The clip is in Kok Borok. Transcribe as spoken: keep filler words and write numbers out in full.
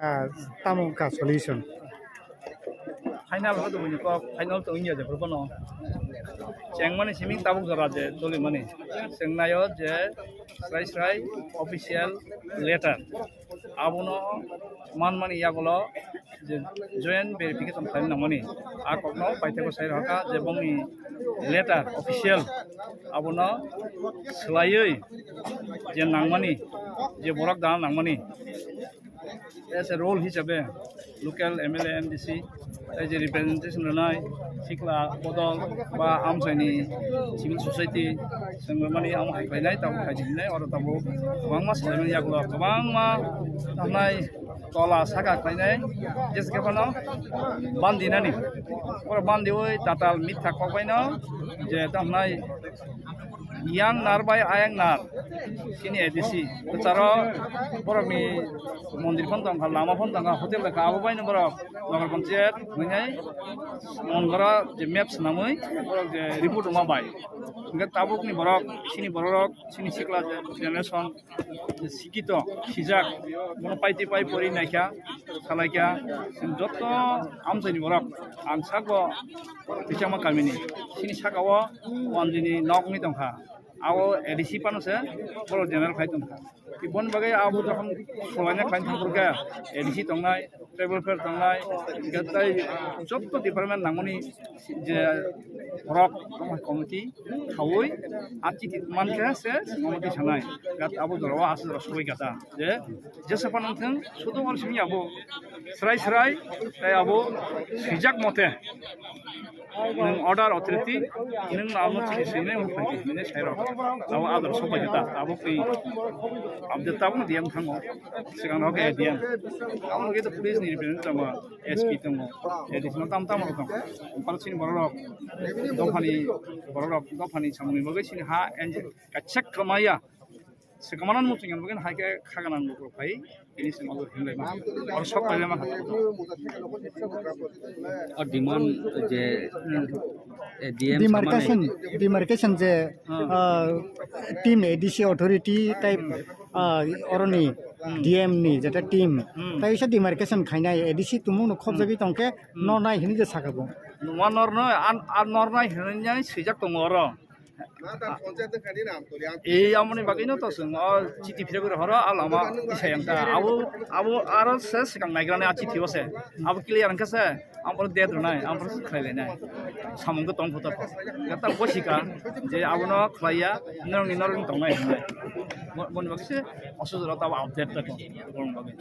Ah, tamo ka solution? Final ho dubuni kok, final to wngya je phuru bono. Chengmani simi tabuk jora je cholimani. Chengnayo je srai srai official letter. Abono manmani yagulo je joint verification khlaina nangmani. A kokno paithakgo sai rokha je bongni letter official abono swlaiwi je nangmani, je borok dana nangmani. As a role hisabe local M L A, M D C, tei je representation rwnai sikla bodol ba amchaini civil society, chwng rwmani amo hai khlainai, tabuk hai di hinai, oro tabuk kwbangma salaimani yagulo kwbangma thangnai tola saka khlainai, jesa khe phano bandinani. Oro bandiwi tatal mitha kokbaino je tamo hnai Yang nar bai ayang nar. Sini A D C. Bwcharo borokni mondir phano tongkha, lama phano tongkha, hotel tongkha, abo baino borok Nagar Panchayat hwnwi mongora je map swnamwi borok je report rwma bai. Hwnkhe tabukni borok, sini borok, sini sikla generation sikito, sijak, bono paiti pai pori naikha, salaikha, chwng joto amchaini borok, ang sabo Tichama kamini, sini saka o Wanjini nok wngwi tongkha, abo A D C phano se borok general khai tongkha. Boni bagwi abo jokhon khwlaina khlaina thangphuru khe A D C tongnai, tribal welfare tongnai, hwnkhe tei joto department nangmani je borok tongmani committee khaui a chiti mankhe se swngo twi sanai. Gat abo jorao aswk jora sogwi gata je jesa phano thung sudo oro simi abo srai srai tei abo swijak mote nwng order authority nwng abo chini sini nwng phaidi hinwi sai rok abo ador sogwi gata abo twi update tabuk D M thango. Sigang rok A D M. Amo ge police ni representative tongo, S P tongo, A D C no tam tam rok tongo. Bwskango sini borok rok dophani borok rok dophani samung ni bagwi sini ha N G O kaisa kwmaya. Swkang mano muchung yang bagwi hai khe kha gana nang rok phai. Ini sini abo hinlai ma. Or sok pai ma. O demand je, eh, D M demarcation, samani. Demarcation je, Hmm. Ah, team A D C authority type, ah, oroni Hmm. D M ni jeta team. Hmm. Tai isa demarcation khainai A D C tumung no khobjagwi Hmm. tongkhe Hmm. no nai hinwi je saka bo. Numa norno an, an nornai hinwi swijak tongo oro. Ei, amoni bagwino to chwng o chiti phirogwi rohoro, a lama tisai ang ta. Abo, abo aro se swkang naigrani a chiti o se. Abo clear wngkha se, ang bono date rwnai, ang bono khlai lainai. Samung khe tong photo kho. Gata bosika je abono khlaiya, norokni norokni tongnai hinwi. Bo-, boni bagwi se osojora tabo update ta kho, borokni bagwi.